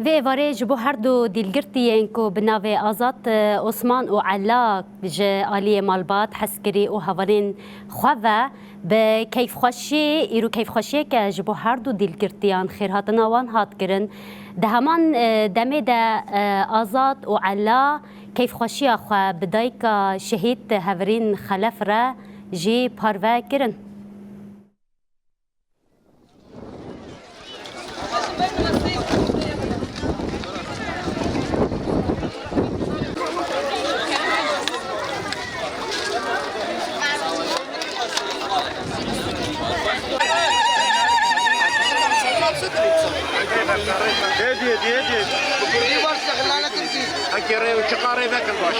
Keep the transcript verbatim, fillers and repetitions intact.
Vê êvarê ji bo her du dîlgirtiyên ku bi navê Azad, e, Osman û Ela ji aliyê malbat, hezkirî û hevalên xwe ve bi keyfxweşî, îro keyfxweşiyeke ji bo her du dîlgirtiyan xêrhatina wan hat kirin. Di heman, e, demê de, e, Azad û Ela keyfxweşiya xwe bi dayika şehîd Hevirîn Xelef re jî parve kirin. Hediye, hediye, hediye. Kurdî baş, şexlane Tirkî. Heke rê û çiqa rê vekin baş.